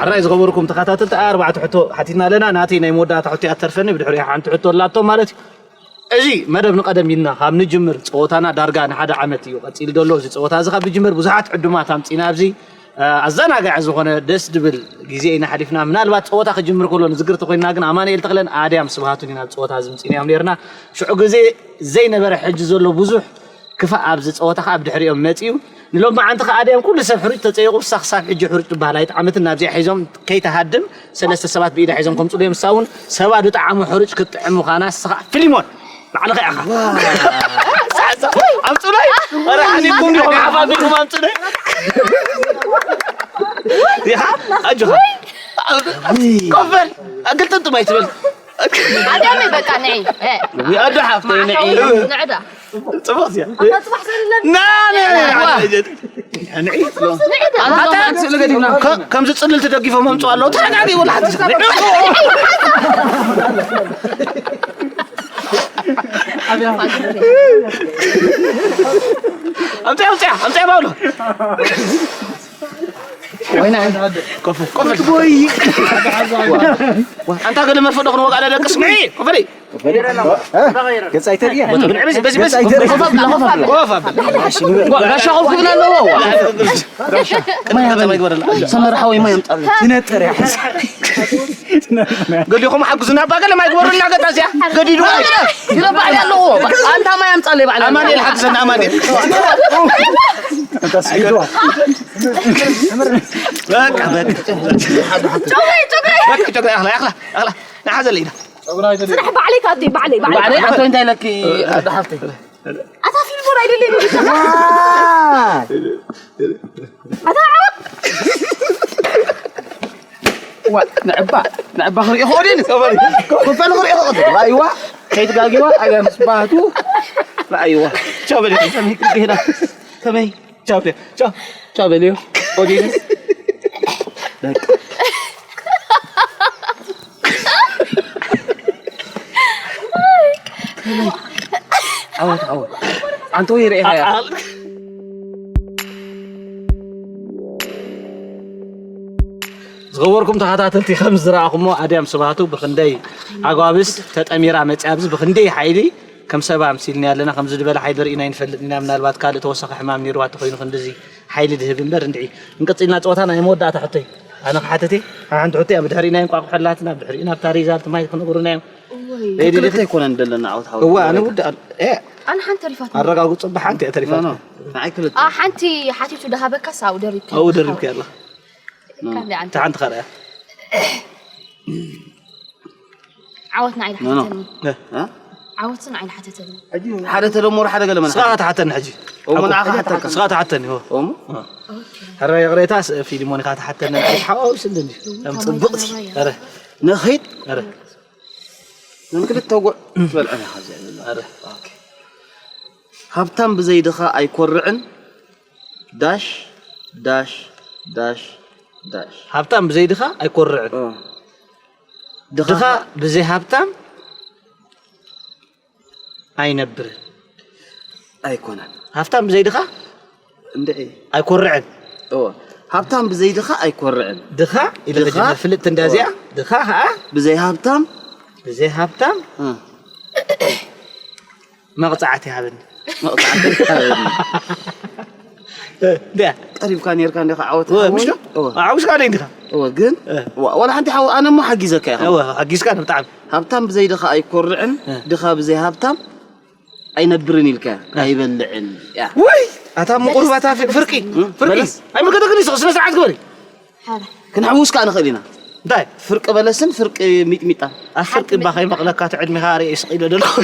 ኣራይ ዝኸበርኩም ተኸታተልቲ ኣርባዕተ ሕቶ ሓቲትና ኣለና። ናተይ ናይ መወዳእታ ሕቶ እያ ትተርፈኒ፣ ብድሕሪኣ ሓንቲ ሕቶ ኣላቶ ማለት እዩ። እዚ መደብ ንቐደም ኢልና ካብ ንጅምር ጸወታና ዳርጋ ንሓደ ዓመት እዩ ቀጺሉ ዘሎ። እዚ ጸወታ እዚ ካብ ዝጅምር ብዙሓት ዕዱማት ኣምጺና ኣብዚ፣ እ፣ ኣዘናጋዒ ዝኾነ ደስ ድብል ግዜ ኢና ሓሊፍና። ምናልባት ጸወታ ክጅምር ከሎ ንዝግር ተኾይንና ግን ኣማኑኤል ተኽለን ኣድያም ስብሃቱን ኢና ጸወታ እዚ ምጺናዮም ነርና። ሽዑ ግዜ ዘይነበረ ሕጂ ዘሎ ብዙሕ ክፋእ ኣብዚ ጸወታ ከኣ ብድሕሪኦም መጺኡ። ንሎሚ መዓንቲ ከኣ ኣድያም ኩሉ ሰብ ሕሩጭ ተጸይቑ፣ ንሳ ክሳብ ሕጂ ሕሩጭ ትበሃል ኣይጠዓመትን። ናብዚኣ ሒዞም ከይትሃድም ሰለስተ ሰባት ብኢዳ ሒዞም ከምጽሉ እዮም። ንሳ እውን ሰባ ዝጠዓሞ ሕሩጭ ክትጥዕም ምዃና ንስኻ ፊሊሞን ባዕልኻ ኢኻ። ኣምጹለይ። ኧረ ሓዲግኩም ዲኹም ሓፋፊኹም ኣምጹለይ። ዲኻ? ኣጆኻ። ኮፍ በል። ግልጥምጥም ኣይትበል። ኣድያመይ በቃ ንዒ። እ። ኣዶ ሓፍተይ ንዒ። ንዕዳ። ጽቡቕ እያ። ኣታ ጽባሕ ዘልለን። ና፣ ና፣ ና፣ ዋ። ና፣ ና፣ ንዒ። ንዕዳ። ኣታ ስእሊ ገዲፍና። ከ-፣ ከምዚ ጽልል ተደጊፎም ኣምጽኡ ኣለዉ። ተረጋጊ ወላ ሓንቲ። ኣምጽያ፣ ኣምጽያ፣ ኣምጽያ ባብሎ። ወይና። ኮፍ፣ ኮፍ። ኣንታ ገለ መርፈዶ ክንወቃለ ደቅስ ንዒ። ኮፍ በል። ገጻይ ተርእያ። በዚ፣ በዚ፣ በዚ። ገጻይ ተርእያ። ኮፍ ኣብላ፣ ኮፍ ኣብላ። ኮፍ ኣብላ። ዋ፣ ጋሻ ኮፍ ክብል ኣለዎ። ዋ። ማይ ሃበኒ። ሰመረ ሓወይ ማይ ኣምጣለይ። ትነጥር እያ። ገሊኹም ሓግዙና፣ እባ ገለ ማይ ግበሩልና፣ ገጣ እዚኣ። ገዲዱ። ይረባዕ ኣለዎ። ኣንታ ማይ ኣምጻለይ ባዕላ። ኣማኑኤል ሓግዘና፣ ኣማኑኤል። በቃ፣ በቃ። ጮኸይ፣ ጮኸይ። በቃ፣ ጮኸይ፣ ኣኽላ፣ ኣኽላ፣ ኣኽላ። ንሓዘለይ ኢዳ። ስራሕ ባዕለይ ካቲ፣ ባዕለይ፣ ባዕለይ። ባዕለይ፣ ኣንተ እንታይ ኢለኪ፣ ኣደ ሓፍተይ? ኣታ ፊልሞን ኣይደለይን ኢልካ። ኣታ ዓወት። ዋ፣ ንዕባ፣ ንዕባ ክሪኦ ክእልን። ኮፈል ክሪኦ ክእልን። ራእይዋ፣ ከይትጋጊዋ፣ ኣያ ምስ ባህቱ። ራእይዋ። ቻው በል፣ ከመይ ክሪኦ ሄዳ? ከመይ? ቻው በል፣ ቻው። ቻው በልዮ። ኦዲየንስ። በቃ። ዓወት፣ ዓወት። ኣንተ ወይ ርኢኻያ? ዝኸበርኩም ተኸታተልቲ፣ ከም ዝረኣኹሞ ኣድያም ስብሃቱ ብኽንደይ ኣጓብዝ ተጠሚራ መጽያ፣ ኣብዚ ብኽንደይ ሓይሊ ከም ሰብ ኣምሲልናያ ኣለና። ከምዚ ዝበለ ሓይሊ ርኢና ኣይንፈልጥን ኢና። ምናልባት ካልእ ተወሳኺ ሕማም ነይርዋ እንተኾይኑ ክንድዚ ሓይሊ ድህብ እምበር እንድዒ። እንቅጽልና ጸወታ ናይ መወዳእታ ሕቶይ። ኣነ ክሓትት እየ። ሓንቲ ሕቶይ ኣብ ድሕሪና እንቋቑሖ ኣላትና፣ ኣብ ድሕሪኡ ናብታ ሪዛልት ማይ ክነግሩና እዮም። እወይ። ሬዲ፣ ክልተ ሬዲ። ኣይኮነን ዘለና ዓወት ሓወት። እወ፣ ኣነ ውዳእ ኣል-፣ እ፣ ኣነ ሓንቲ ተሪፋትኒ። ኣረጋግጹ፣ ብሓንቲ እያ ተሪፋትኒ። ኖ፣ ኖ፣ ንዓይ ክልተ። ኣ፣ ሓንቲ ሓቲቱ ደሃበካስ ኣብኡ ደሪብካ እወ፣ ኣለኻ። ደሪብካ ኣለኻ። ኖ። ካሊእ ኣንተ። እታ ሓንቲ ካልእ እያ። ዓወት ንዓይ ኖ፣ ኖ። ሓተተኒ። እ። እ? ዓወት ንዓይ ሓተተኒ። ሓደ ተደመሩ ሓደ ገለ መን ንስኻ ሓተተ? ትሓተኒ ሕጂ። እሞ ንዓኻ ሓተካ። ንስኻ ትሓተኒ፣ እወ። እሞ? እወ። ኦኬ። ሕራይ ይቕሬታ፣ ስ-፣ ፊልሞን ኢኻ ትሓተኒ፣ ንዓይ ሓዋዊስኒ እንዲ። ከም እታ ጽብቕቲ። ማይ ኧረ። ነኺድ? ኧረ። ንክልተ ጉዕ ትበልዐን ኢኻ እዚኣ ዘላ። ኧረ። ኦኬ። ሃብታም ብዘይ ድኻ ኣይኮርዕን፣ ዳሽ፣ ዳሽ፣ ዳሽ፣ ዳሽ። ሃብታም ብዘይ ድኻ ኣይኮርዕን። እ። ድኻ ድኻ ከ- ብዘይ ሃብታም ኣይነብርን። ኣይኮነን። ሃብታም ብዘይ ድኻ እንድዒ። ኣይኮርዕን። እወ። ሃብታም ብዘይ ድኻ ኣይኮርዕን። ድኻ ኢለ ድኻ? ክጅምር ፍልጥቲ እንዳ እዚኣ። እወ። ድኻ ኸኣ ብዘይ ሃብታም ብዘይ ሃብታም እ። መቕጻዕቲ ይሃበኒ። መቕጻዕቲ ይሃበኒ። እንድያ። ቀሪብካ ኔርካ እንዲኻ ዓወት እወ፣ ሓወይ። ምሽ ዶ? እወ። ዓውስካ ደይ እንዲኻ? እወ፣ ግን እ። ዋ-፣ ዋላ ሓንቲ ሓው-፣ ኣነ እሞ ሓጊዘካ ኢኻ። እወ፣ ሓጊዝካ ብጣዕሚ። ሃብታም ብዘይ ድኻ ኣይኮርዕን፣ እ። ድኻ ብዘይ ሃብታም ኣይነብርን ኢልካ፣ እ። ኣይበልዕን። ያ። ውይ! ኣታ ምቑርባታ ፍ-፣ ፍርቂ፣ እ? ፍርቂ። በለስ? ኣይምልከተክን እዩ፣ ስነ ስርዓት ግበሪ። ሓራ። ክንሕውስ ከኣ ንኽእል ኢና። እንታይ? ፍርቂ በለስን ፍርቂ ሚጥሚጣን። ኣብ ፍርቂ እባ ከይመቕለካ እቲ ዕድሜኻ ርእየ ስቕ ኢለ ዘለኹ።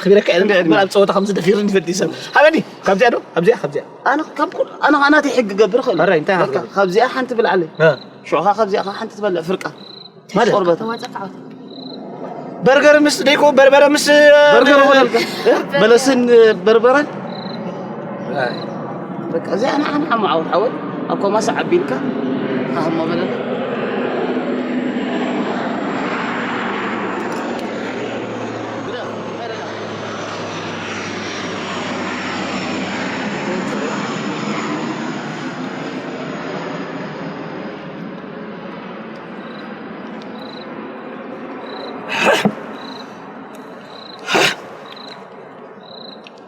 ኣኽቢረካ እየ፣ እምበር ኣብ ጸወታ ከም ዝደፊርኒ ይፈልጥ እዩ ሰብ። ሃበኒ፣ ካብዚኣ ዶ? ካብዚኣ፣ ካብዚኣ። ኣነ ካብ ኩሉ፣ ኣነ ኸኣ ናተይ ሕጊ ገብር እኽእል። ሕራይ፣ እንታይ በቃ፣ ክትገብር? ካብዚኣ ሓንቲ ብልዓለይ። እ። ሽዑ ኸኣ ካብዚኣ ኸኣ ሓንቲ ትበልዕ ፍርቃ። ማለት? ቆርበት። ተዋጸእ ክዓወት። በርገር ምስ ደይኮ፣ በርበረ ምስ በርገር ኾነልካ። በለስን በርበረን። ኣይ። በቃ፣ እዚኣ ንዓ፣ ንዓ መዓወት ሓወይ። ኣብ ኮማሳ ዓቢልካ። ሃሃ እሞ በለና።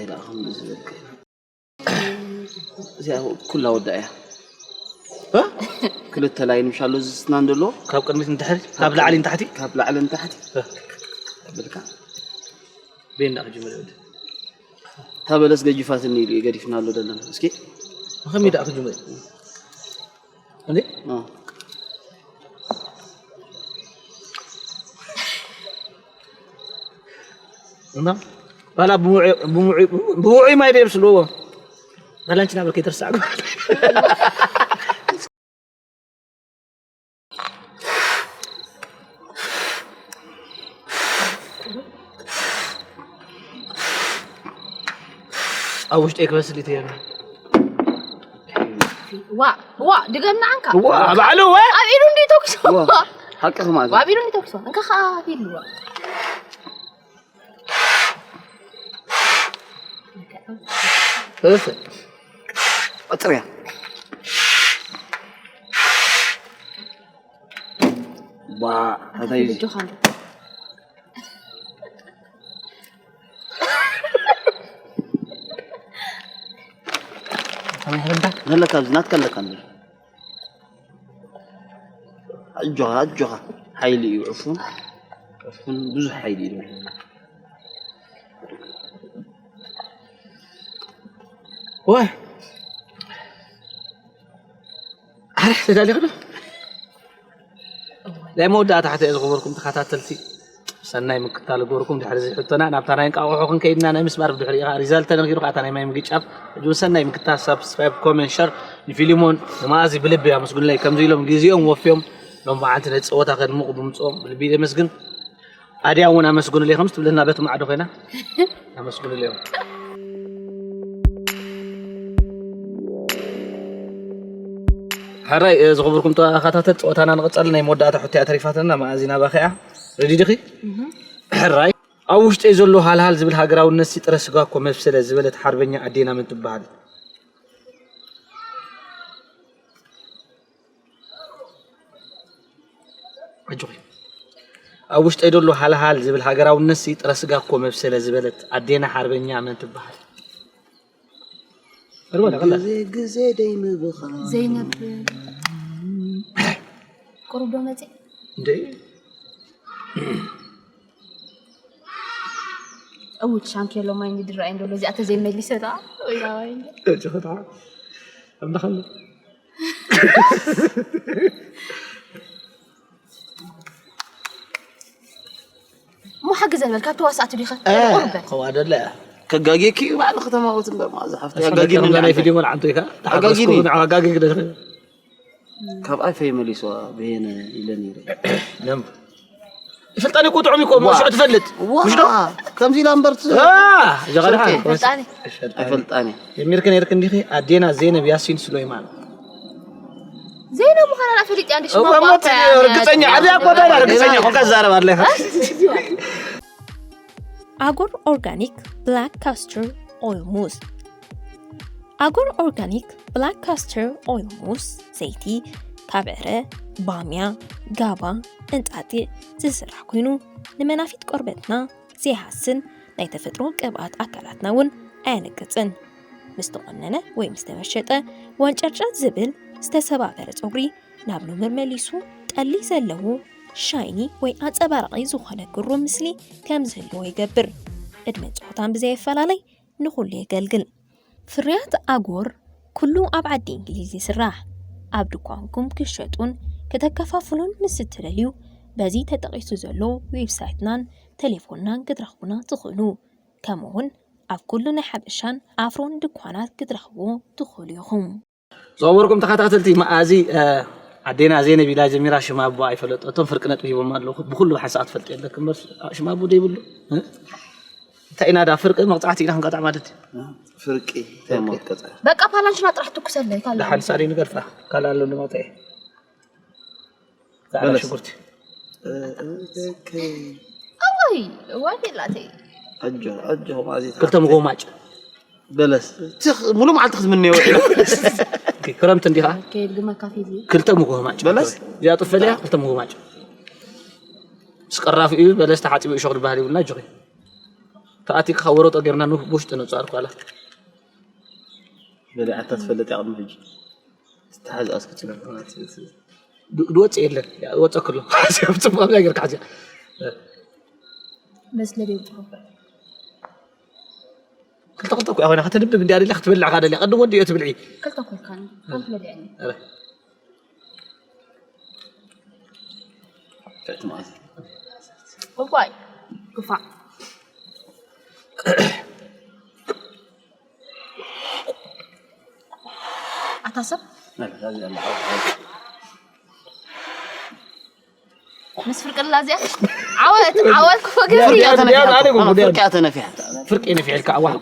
ኢላ ከም ዝብል እዚኣ ኩላ ወዳ እያ። እ? ክልተ ላይን ምሻሎ ዝስና እንደሎ ካብ ቅድሚት ንድሕሪ፣ ካብ ላዕሊ ንታሕቲ? ካብ ላዕሊ ንታሕቲ። እ። ብልካ። ቤን ደኣ ክጅምር ይወድ። እታ በለስ ገጅፋትኒ ኢሉ እዩ ገዲፍና ኣሎ ደለና። እስኪ። ከመይ ደኣ ክጅምር? እንዴ? እ። እና ባላ ብሙዑ ብሙዑ ብሙዑ ማይ ደም ስልዎ። ባላንቺ ናበል ከይተርሳዕ። ኣብ ውሽጠይ ክበስል እዩ ተየና። ዋ ዋ ድገምና ዓንካ ዋ ባዕሉ ወ ኣብ ኢዱ እንዲ ተኩሶ ዋ ሓቅኺ ማለት ኣብ ኢዱ እንዲ ተኩሶ እንካ ከኣ ፊልዋ እህ ኣጥርያ ዋ ኣታይ ልጆኻ ዘለካ ኣብዚ ናትካ ኣለካ እንበር ኣጆኻ ኣጆኻ ሓይሊ እዩ ዕፉን ዕፉን ብዙሕ ሓይሊ እዩ ወይ ኣረ ተዳሊኹ ዶ ናይ መወዳእታ ሕቶ እየ ዝኽበርኩም ተኸታተልቲ ሰናይ ምክታል ገርኩም ድሕሪ እዚ ሕቶና ናብታ ናይ እንቃቑሖ ክንከይድና ናይ ምስባር ብድሕሪ ኢኻ ሪዛልት ተነጊሩ ከኣታ ናይ ማይ ምግጫፍ ሕጂ እውን ሰናይ ምክታል ሳብስክራይብ ኮሜንት ሸር ንፊሊሞን ንመኣዚ ብልቢ ኣመስግኑለይ ከምዚ ኢሎም ግዜኦም ወፍዮም ሎም በዓልቲ ነቲ ፀወታ ከድምቑ ብምፅኦም ብልቢ የመስግን ኣድያ እውን ኣመስግኑለይ ከምዚ ትብለና በቲ ማዕዶ ኮይና ኣመስግኑለይ ሕራይ ዝኽብርኩም ተኸታተል ፀወታና ንቐፀል ናይ መወዳእታ ሕቶ እያ ተሪፋትና መኣዚ ናባኸ እያ ሬዲ ዲኺ ሕራይ ኣብ ውሽጠይ ዘሎ ሃልሃል ዝብል ሃገራውነት ሲ ጥረ ስጋ እኮ መብሰለ ዝበለት ሓርበኛ ኣዴና መን ትበሃል ኣጆኺ ኣብ ውሽጠይ ዘሎ ሃልሃል ዝብል ሃገራውነት ሲ ጥረ ስጋ እኮ መብሰለ ዝበለት ኣዴና ሓርበኛ መን ትበሃል ግዜ ግዜ ደይምብኻ ዘይነብር ቁሩብ ዶ መፅእ እንደ እውት ሻንኬሎ ማይ እንዲ ድራይ እንደሎ እዚኣ ተዘይመሊሰ ደኣ ወይላ ዋይ እንዲ ጭኸታ ኣምላኸለ እሞ ሓግዘን በል ካብ ተዋሳእቲ ዲኸ ቁርበ ከዋደለ ከጋጌኪ ባዕልኺ ተማወት እምበር መኣዛ ሓፍቲ ኣጋጊኒ ናይ ፊልም ወልዓንቶ ኢኻ ኣጋጊኒ ኣጋጊ ካብኣይ ፈይመሊስዋ ብሄነ ኢለ ነይረ ደም ይፈልጣኒ እኮ ጥዑም እኮ ሽዑ ትፈልጥ ዋ ከምዚ ኢላ እምበር ጀጋዳ ፈጣኒ ኣይፈልጣኒ ጀሚርክ ነርክ እንዲኺ ኣዴና ዘይነብ ያሲን ሱለይማን ዘይነብ ምዃና ፈሊጥ እያ እንዲ ሽማ ርግፀኛ ዓብያ እኮ ርግፀኛ ኮንካ ትዛረብ ኣለኻ ኣጎር ኦርጋኒክ ብላክ ካስተር ኦይል ሙስ ኣጎር ኦርጋኒክ ብላክ ካስተር ኦይል ሙስ ዘይቲ ካብ ዕረ፣ ባምያ፣ ጋባ፣ እንጣጢዕ ዝስራሕ ኮይኑ ንመናፊት ቆርበትና ዘይሃስን ናይ ተፈጥሮ ቅብኣት ኣካላትና እውን ኣየንቅፅን። ምስ ተቆነነ ወይ ምስ ተመሸጠ ወንጨርጨር ዝብል ዝተሰባበረ ፀጉሪ ናብ ኑመር መሊሱ ጠሊ ዘለዎ ሻይኒ ወይ ኣንፀባራቒ ዝኾነ ግሩም ምስሊ ከም ዝህልዎ ይገብር። ዕድመን ፆታን ብዘየፈላለይ ንኹሉ የገልግል። ፍርያት ኣጎር ኩሉ ኣብ ዓዲ እንግሊዝ ይስራሕ። ኣብ ድኳንኩም ክሸጡን ከተከፋፍሉን ምስ እትደልዩ በዚ ተጠቒሱ ዘሎ ዌብሳይትናን ቴሌፎንናን ክትረኽቡና ትኽእሉ። ከምኡ እውን ኣብ ኩሉ ናይ ሓበሻን ኣፍሮን ድኳናት ክትረኽብዎ ትኽእሉ ኢኹም። ዝኸበርኩም ተኸታተልቲ መኣዚ ኣዴና ዜነብ ኢላ ጀሚራ ሽማ ኣቦ ኣይፈለጠቶም ፍርቂ ነጥቢ ሂቦም ኣለኹ ብኩሉ ብሓንሳእ ትፈልጥ የለክ እምበር ሽማ ኣቦ ዘይብሉ እንታይ ኢና ዳ ፍርቂ መቕፃዕቲ ኢና ክንቀጥዕ ማለት እዩ ፍርቂ ተመቀፀ በቃ ፓላንችና ጥራሕ ትኩሰለይ ካለ ደሓን ሳሪ ንገርፋ ካልእ ኣሎ ንመቕፅዒ ፃዕዳ ሽጉርቲ ኣዋይ ዋይ ላተይ ኣጆ ኣጆ ማዚ ክልተ ምጎማጭ በለስ ትኽ ሙሉ መዓልቲ ክትምነዮ ክረምቲ እንዲኻ ከየድግመካ ፊልሚ ክልተ ምጎማጭ በለስ እዚኣ ጥፈልያ ክልተ ምጎማጭ ምስ ቀራፊ እዩ በለስ ተሓፂቡ እሾክ ዝበሃል ይብልና ጆኺ ተኣቲካ ካብ ወረጦ ጌርና ን-፣ ብውሽጢ ነውፅኣ ኣልኮላ። በሊዓታ ትፈልጥ እያ ቅድሚ ሕጂ። ትተሓዝ ኣስክትብል። ድ-፣ ድወፅእ የለን። ያ፣ ወፀ ክሎ። ሓሲብ ፅቡቕ ነገር ካሕዚያ። መስለ ደይ ብትኸበል። ክልተ ክልተ እኮ ኮይና ከተንብብ እንዲያ ደሊያ ክትበልዕ ካደልያ። ቅድም ወዲ እዮ ትብልዒ። ክልተ ኮይካ። ከም ትበልዕኒ። ኧረ። ፍዕቲ መኣዝ። እዋይ፣ ክፋእ። ኣታ ሰብ? ምስ ፍርቅላ እዚኣ? ዓወት፣ ዓወት ክፎ ገፊ። ፍርቂ እያ ተነፊሓ። ፍርቂ እያ ተነፊሓ። ፍርቂ ነፊሕልካ፣ ኣዋሕ።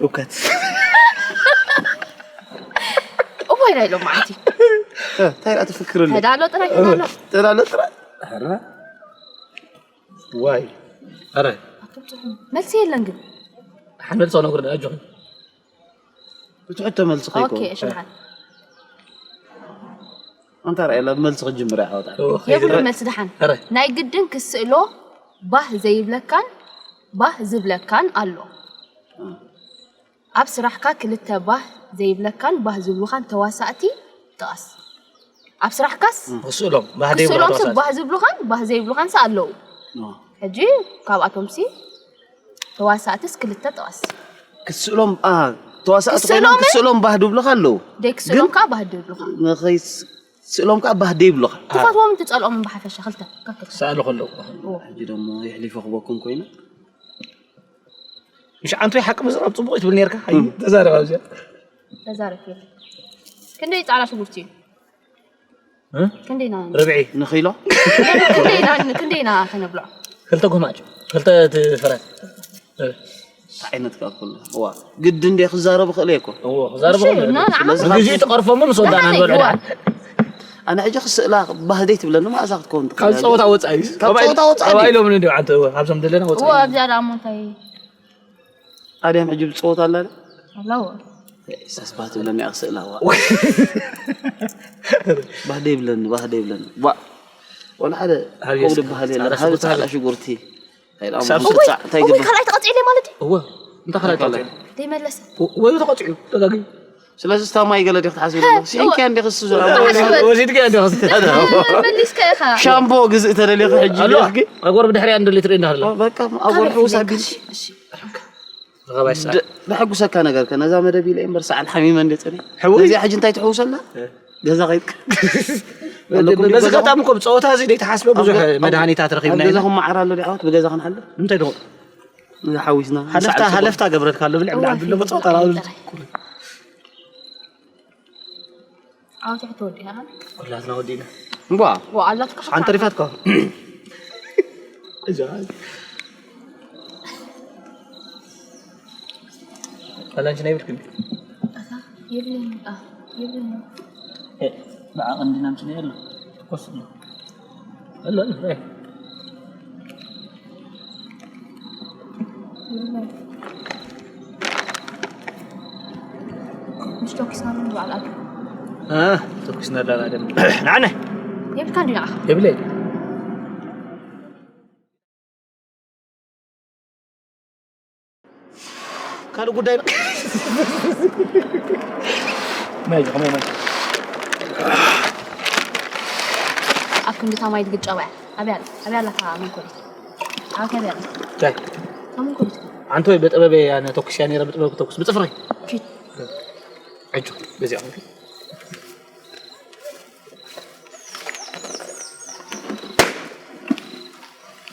እውከት። እዋይ ናይ ሎማዓንቲ። እ፣ እንታይ ደኣ ትፍክርሉ? ተዳሎ ጥራይ፣ ተዳሎ። ተዳሎ ጥራይ። ኧረ። ዋይ። ኧረ። መልሲ የለን ግን። ሓን መልሲ ነግሩኒ፣ ኣጆኹም። ብትሕቶ መልሲ ከይኮን። ኦኬ፣ እሺ፣ ደሓን። ኣንታ ርኣየላ፣ ብመልሲ ክጅምር እያ፣ ዓወት። ኦ፣ የብሉን ከይድረ-፣ መልሲ፣ ደሓን። ኧረ። ናይ ግድን ክስእሎ ባህ ዘይብለካን ባህ ዝብለካን ኣሎ። እ። ኣብ ስራሕካ ክልተ ባህ ዘይብለካን ባህ ዝብሉኻን ተዋሳእቲ ጥቐስ። ኣብ ስራሕካስ? ክስእሎም፣ ባህ ዘይብሉኻ ክስእሎም ሰብ ተዋሳእቲ። ባህ ዝብሉኻን ባህ ዘይብሉኻን ሰ ኣለዉ። እ። ሕጂ ካብኣቶምሲ ተዋሳእትስ ክልተ ጥቐስ። ክስእሎም፣ አ፣ ተዋሳእቲ ኮይኖም ክስእሎምን ክስእሎም ባህ ድብሉኻ ኣለዉ። ደይ ክስእሎም ግን ከዓ ባህ ድብሉኻ። ንኸይስ-፣ ስእሎም ከዓ ባህ ደይብሉኻ። ትፈትዎም ትጸልኦምን ብሓፈሻ ክልተ ከክልተ። ሰኣሉ ከለዉ። እዎ። ሕጂ ደሞ የሕሊፈ ክበኩም ኮይኑ። ምሽ ዓንቶይ ሓቂ ምዝራብ ጽቡቕ እዩ ትብል ነርካ። ሃይ፣ እም። ተዛረብ ኣብዚኣ። ተዛረብ። ክንደይ ጻዕዳ ሽጉርቲ እዩ? እ? ክንደይ ና? ርብዒ። ንኺሎ? ክንደይ ና? ክንደይ ና ከነብልዖ? ክልተ ጎማጭ፣ ክልተ ት-፣ ፍረ። እ። እንታይ ዓይነት ከኣ ኩሉ? እዋ፣ ግድን ድየ ክዛረብ እኽእል እየ እኮ። እዎ፣ ክዛረብ እሺ፣ እኽእል እየ። እና ንዓ ስለዚ ብግዜኡ ትቐርፎ እሞ ምስ ወዳእና ደሓን ንበልዖ እዋ። ደሓን። ኣነ ሕጂ ክስእላ ባህደይ ትብለኒ መኣዛ ክትከውን ትኽእል ካብ እያ። ጸወታ ወጻኢ እዩ። ካብ ጸወታ ወጻኢ ካብ ድዩ? ኢሎም እንዲሁ ዓንተ፣ እዎ፣ ካብዞም ዘለና ወጻኢ እዎ፣ እዩ። ኣብዛ ደኣ እሞ እንታይ ኣድያም ሕጂ ብጸወታ ኣላ ዶ? ኣለዎ። ኢሳስ ባህ ትብለኒ እያ ክስእላ፣ ዋ። ባህ ደይብለኒ፣ ባህ ደይብለኒ። ዋ። ወላ ሓደ ኣበይ ከምኡ እስከ? ዝበሃል የለን። ጻዕዳ ሃቢ ሽጉርቲ ጻዕዳ ሃበይ። ሽጉርቲ። እንታይ ደኣ ክሳብ እሞ ስልሳ፣ እንታይ እወ፣ ይግበር? ካልኣይ ተቐጺዑ ማለት'ዩ? እወ፣ እንታይ ካልኣይ ተቐጺዑ? ዘይመለሰ። ወ-፣ ወይ ተቐጺዑ፣ ተጋጊ። ስለዚ ስታማይ ገለ ዲኺ ትሓስቢ ዘለኺ? እወ። ሲንኪያ እንዲኺ እሱ ዝረኣ? እወ፣ እወ። ወሲድኪ እንዲኺ። መሊስካ ኢኻ። ሻምቦ ግዝእ ተደሊኺ ሕጂ ኣሎ። ዲኺ? ኣብ ጎረብ ድሕሪኣ እንዶ ሊትሪ እንዳሃላ። በቃ፣ ኣብ ጎረብ ሕውስ ኣቢሉ። እሺ፣ እሺ። ረኸባይ ሰዓት። ድ-፣ ዘሐጉሰካ ነገር ከ ነዛ መደብ ኢለ እምበር ሰዓል ሓሚመ እንደ ጸኒ። ሕውይ። ነዚኣ ሕጂ እንታይ ትሕውሰላ? እ። ገዛ ከይድካ። በዚ ኣጋጣሚ እኮ ብጸወታ እዚ ዘይተሓስበ ብዙሕ ኣብ ገ-፣ መድሃኒታት ረኺብና ኣብ ኢና። ገዛኹም መዓር ኣሎ ዲዓወት ብገዛ ክንሓልፍ? ንምንታይ ደኹም? እዛ ሓዊስና። ሃለፍታ፣ ሰዓል ሃለፍታ ገብረልካ ኣሎ፣ ብልዕ፣ ብልዕ፣ እዋይ፣ ብሎ ብጸወታ ራሱ። ጥራይ። ዓወት ትወዲእና። ኩላትና ወዲእና። እምቧ። ዋ፣ ኣላትካ ሓንቲ ሓፍታ። ተሪፋትካ። እዛ። ኣላንቺ ናይ ብልክን። ኣታ፣ የብለይን፣ ኣ፣ የብለይን። እ፣ ብዓቐን ዲና ምጽናይ ኣሎ። ትኮስ ኣሎ። ኣሎ፣ ኣሎ፣ እ። የብለይን። ምሽ ተኩስና ምን በዓል ኣድሪ? እ፣ ተኩስና ዳላ ደም። ንዓነ። የብልካ እንዲ ንዓኻ? የብለይ። ካልእ ጉዳይ ነው። ማይ፣ ማይ፣ ማይ። ኣብ ክንዲ ታማይ ትግጫ በያ። ኣብያ ኣላ፣ ኣብያ ኣላ እታ መንኮሊት። ኣብያ ኣላ። እንታይ? እታ መንኮሊት። ኣንተ ወይ በጥበበይ ኣነ ተኩስ እያ ነይረ፣ በጥበብ ተኩስ፣ ብጽፍረይ። ኪድ። ዕጁ፣ በዚኣ መንኮሊት።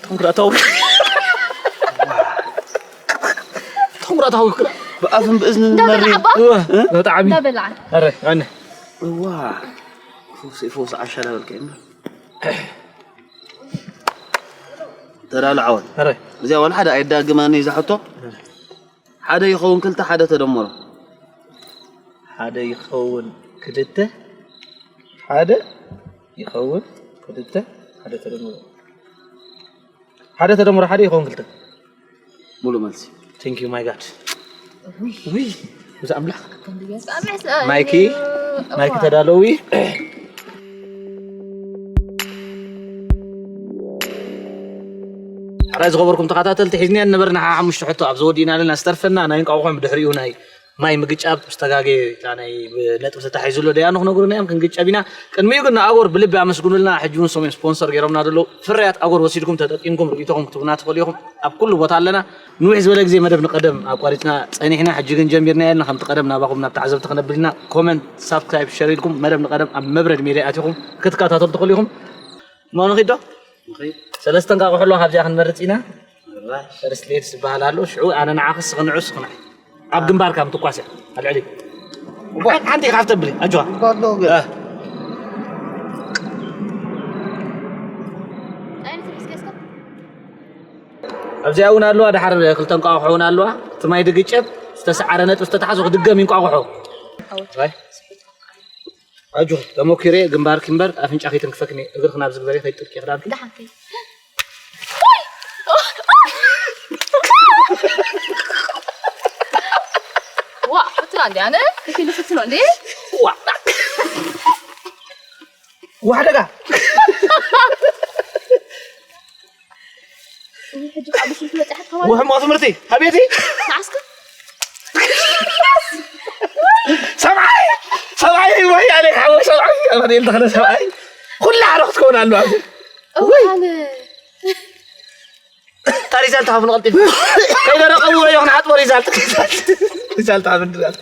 ተንኩራ ተው። ተንኩራ ተው። ብኣፍን ብእዝንን እንዳ መሪ። በልዓ ባ? እወ፣ እ? ብጣዕሚ። እንዳ በልዓ። ኣረ፣ ኣነ። እዋ። ፈውሲ፣ ፈውሲ ዓሻ ዳበልካ እምበር። ተዳሉ ዓወት። ኣረ። እዚኣ ዋላ ሓደ ኣይዳግማኒ እዛ ሕቶ። ሓደ ይኸውን ክልተ፣ ሓደ ተደመሮ። ሓደ ይኸውን ክልተ፣ ሓደ ይኸውን ክልተ፣ ሓደ ተደምሮ፣ ሓደ ተደምሮ ሓደ ይኸውን ክልተ። ሙሉእ መልሲ። Thank you my God። ውይ። ውይ፣ ብዛ ኣምላኽ። ከም ብገዛ ኣምላኽ ማይኪ፣ እዩ። ማይኪ እዋ። ተዳለዊ። ዝኸበርኩም ተኸታተልቲ፣ ሒዝናዮ ነበርና ሓሙሽተ ሕቶ ኣብ ዘወዲእና ኣለና። ዝተርፈና ናይ እንቋቑሖ፣ ብድሕሪኡ ናይ ማይ ምግጫብ ዝተጋገየ፣ እታ ናይ ነጥቢ ተታሒዙ ኣሎ ደያኑ ክነግሩና እዮም። ክንግጨብ ኢና። ቅድሚኡ ግን ንኣጎር ብልቢ ኣመስግኑልና። ሕጂ እውን ሰሙን ስፖንሰር ገይሮምና ዘለዉ ፍርያት ኣጎር ወሲድኩም ተጠቂምኩም ርእይቶኹም ክትቡና ትኽእሉ ኢኹም። ኣብ ኩሉ ቦታ ኣለና። ንውሕ ዝበለ ግዜ መደብ ንቐደም ኣቋሪጽና ጸኒሕና፣ ሕጂ ግን ጀሚርናዮ ኣለና። ከምቲ ቀደም ናባኹም ናብ ተዓዘብቲ ክነብል ኢና። ኮመንት፣ ሳብስክራይብ፣ ሸር ኢልኩም መደብ ንቐደም ኣብ መብረድ ሜድያ ኣቲኹም ክትከታተሉ ትኽእሉ ኢኹም። እሞ ንኺድ ዶ? ንኺድ። ሰለስተ እንቋቑሖ ኣለዋ፣ ካብዚኣ ክንመርጽ ኢና። ኣራሽ። ፈርስት ሌድስ ዝበሃል ኣሎ። ሽዑ ኣነ ንዓኺ፣ እስኺ ንዑ፣ እስኺ ንዓይ። ኣብ ግንባርካ ምትኳስ እያ፣ ኣብ ልዕሊ። ሓንቲ ኢኻ ተብሊ፣ ኣጆኻ። ባዶ ገ- እ። ኣብዚኣ እውን ኣለዋ፣ ደሓር ክልተ እንቋቑሖ እውን ኣለዋ። እቲ ማይ ድግጨብ፣ ዝተሰዓረ ነጥቢ ዝተታሓዙ ክድገም እዩ እንቋቑሖ። ኣይ። ኣጆኺ፣ ተመኪረ ግንባርኪ እምበር ኣፍንጫ ከይትንክፈክኒ፣ እግርኺ ናብዚ ግበሪ፣ ከይትጥልቂ ክዳንኪ። ደሓን ከይ- ዋ፣ ፍትና እንዴ ኣነ? ከፊሉ ፍትኖ እንዴ? ዋ። ዋሕደጋ። ሕጂ ካብ ብሽም ትመጽእ ሓትካ ማለት? ውሕሞ ትምህርቲ ኣቤቲ። ንዓስከ? ሰብዓይ፣ ሰብዓይ ወይ ኣለ ሓወ ሰብዓይ፣ ኣባዴል ተኸለ ሰብዓይ። ኩላ ዓረ ክትከውን ኣለዋ። እዋን። እታ ሪዛልት ሃብን ቀልጢፍ። ከይደረቐ ውረ ይኹን ሓጥቦ ሪዛልት። ሪዛልት ሃብን ሪዛልት።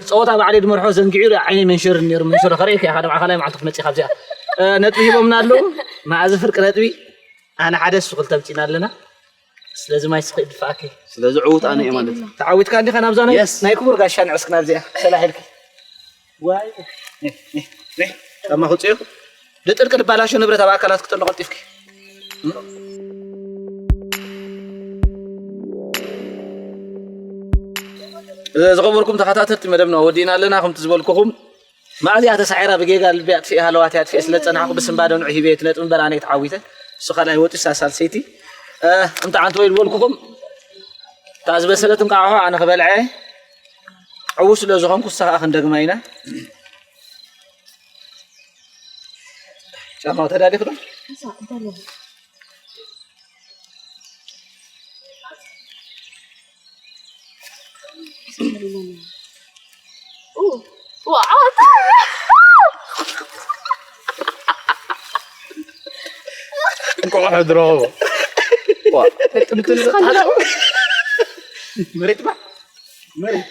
ጸወታ ባዕለይ ድመርሖ ዘንጊዑ፣ ዓይነይ መንሸር ነይሩ፣ መንሸር ከርእየካ ኢኻ፣ ደም ኣኻላይ መዓልቲ ክትመጽእ ካብዚኣ። እ፣ ነጥቢ ሂቦምና ኣለዉ። መኣዚ ፍርቂ ነጥቢ፣ ኣነ ሓደ፣ እሱ ክልተ ኣምጺእና ኣለና። ስለዚ ማይ ስኺ ድፋኣኪ። ስለዚ ዕዉት ኣነ እየ ማለት እዩ። ተዓዊትካ እንዲኻ ናብዛ ናይ፣ የስ። ናይ ክቡር ጋሻ ንዕስክ ናብዚኣ ሰላሕ ኢልኪ። ዋይ። ኔ፣ ኔ፣ ኔ። ጫማ ክውፅዮ። ድጥልቂ ድባላሾ ንብረት ኣብ ኣካላት ክጥሎ ቀልጢፍኪ። እ፣ ዝኸበርኩም ተኸታተልቲ መደብና ወዲእና ኣለና። ከምቲ ዝበልኩኹም፣ ማእዚኣ ተሳዒራ ብጌጋ ልቢ ኣጥፊኤ ሃለዋት እያ ኣጥፊኤ ስለ ዝጸናሕኩ ብስንባደ ንዑ ሂበ እቲ ነጥቢ እምበር ኣነ ተዓዊተ። እሱ ካልኣይ ወጢ እሳ ሳልሰይቲ። እ፣ እንታይ ዓንተ ወይ ዝበልኩኹም፣ እታ ዝበሰለት እንቃቑሖ ኣነ ክበልዐ ዕዉት ስለ ዝኾንኩ እሳ ከኣ ክንደግማ ኢና። ጫማ ተዳሊኹ ዶ? እንቋቑሖ ድሮ። ዋ። መሬት ባ። መሬት።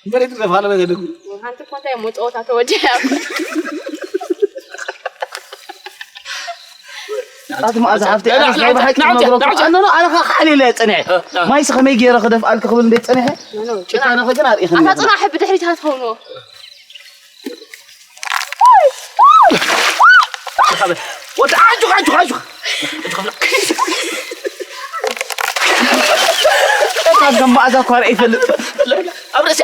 መሬት ዘፋለ ነገር። ሓንቲ እኮ እንታይ እሞ ጸወታ ተወዲኣ። ኣቲ መኣዛ ሓፍተይ፣ ኣነስ ናይ ብሓቂ ክነግረኩም፣ ኣነ፣ ኣነ፣ ኣነ ኸዓ ሓሊለ እየ ጸኒሐ። እ፣ እ። ማይስ ከመይ ገይረ ክደፍኣልኪ ክብል እንደ ጸኒሐ፣ ኖ፣ ኖ፣ ጭካነኺ ግን ኣርኢኽኒ ኣታ ኢኺ። ጽናሕ ብድሕሪት ሃትኸውንዎ። ወዲ ኣጆኻ፣ ኣጆኻ፣ ኣጆኻ። እታ ከም መኣዛ እኳ ርአ ይፈልጥ። ኣብ ርእሲ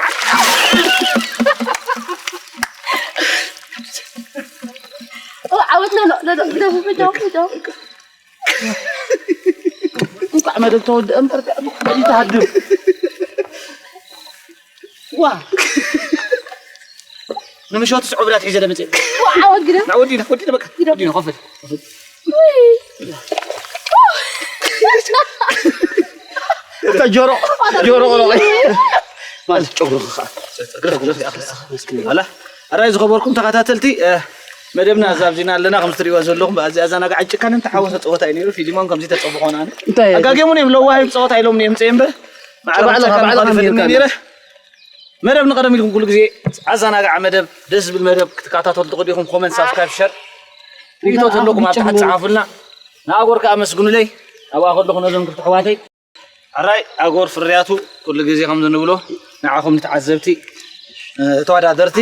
ኦ፣ ዓወት፣ ኖ፣ ኖ፣ ኖ፣ ኖ፣ ኖ፣ ኖ፣ ኖ። እንኳዕ መደብ ተወድአ እምበር፣ በሊት ሃድም። ዋ። ንምሸቱ ስዑብ ዳት ሒዘ ደመጽእ። ዋ፣ ዓወት ግደ። ና ወዲና፣ ወዲና በቃ። ግደ። ወዲና፣ ኮፈል። ውይ። እታ ጆሮ፣ ጆሮ ቆሎ። ማለት ጨጉሩ ኸዓ። ኣላ፣ ኣራይ ዝኸበርኩም ተኸታተልቲ፣ እ፣ መደብና እዛ ኣብዚና ኣለና። ከም እትሪእዎ ዘለኹም፣ ብኣዚ ኣዘናጋዒ ጭካነ እንተሓወሰ ጸወታ እዩ ነይሩ። ፊሊሞን ከምዚ ተጸብኾና። እንታይ? ኣጋጌሙን እዮም ለዋሂ ጸወታ ኢሎም እዮም ምጽእ እምበር። ማዕረ ባዕልኻ፣ ጸወታ ባዕልኻ ምዃኑ ነይርካ። ይፈልጥ ነይረ። መደብ ንቐደም ኢልኩም ኩሉ ግዜ ኣዘናጋዒ መደብ፣ ደስ ዝብል መደብ ክትከታተሉ ትኽእሉ ኢኹም። ኮመንት፣ ሳብስክራይብ፣ ሸር ሪኢቶ ተለኩም ኣብ ታሕቲ ጸሓፉልና። ንኣጎር ከኣ ኣመስግኑለይ። ኣብኣ ከለኹ ነዞም ክልተ ኣሕዋተይ። ሕራይ ኣጎር ፍርያቱ ኩሉ ግዜ ከም እንብሎ ንዓኹም ንተዓዘብቲ፣ እ፣ ተወዳደርቲ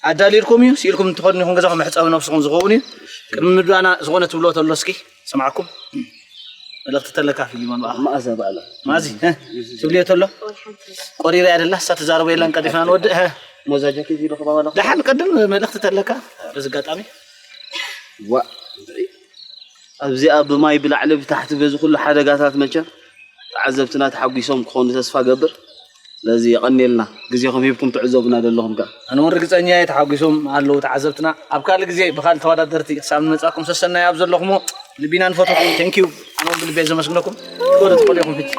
ኣዳሊልኩም እዩ። ስኢልኩም እንትኾኑ ኢኹም ገዛኹም መሕጸቢ ነብስኹም ዝኸውን እዩ። ቅድሚ ምድዋና ዝኾነ ትብሎ ተሎ እስኪ። ሰማዕኩም። መልእኽቲ ተለካ ፊሊሞን በኣኻ። መኣዛ በኣላ። ማዚ፣ እ፣ ትብልዮ ተሎ? ቆሪራ እያ ደላ፣ እሳ ትዛረቦ የላን፣ ቀዲፍና ንወድእ፣ እ። ሞዛ ጃኬት ይረኽባ በላ። ደሓን ቀድም መልእኽቲ ተለካ፣ በዚ ኣጋጣሚ። ዋ፣ ኣብዚኣ ብማይ ብላዕሊ ብታሕቲ በዚ ኩሉ ሓደጋታት መቸም ተዓዘብትና ተሓጒሶም ክኾኑ ተስፋ ገብር። ስለዚ የቐንየልና ግዜኹም ሂብኩም ትዕዘቡና ዘለኹም ከ። ኣነ እውን ርግፀኛ እየ ተሓጒሶም ኣለዉ ተዓዘብትና። ኣብ ካልእ ግዜ ብካልእ ተወዳደርቲ ክሳብ ንመፃኩም ሰሰናይ ኣብ ዘለኹሞ ልቢና ንፈተኹም። Thank you። ኣነ እውን ብልቢ እየ ዘመስግነኩም። ክበሩ ትኽእሉ ኢኹም ሕጂ።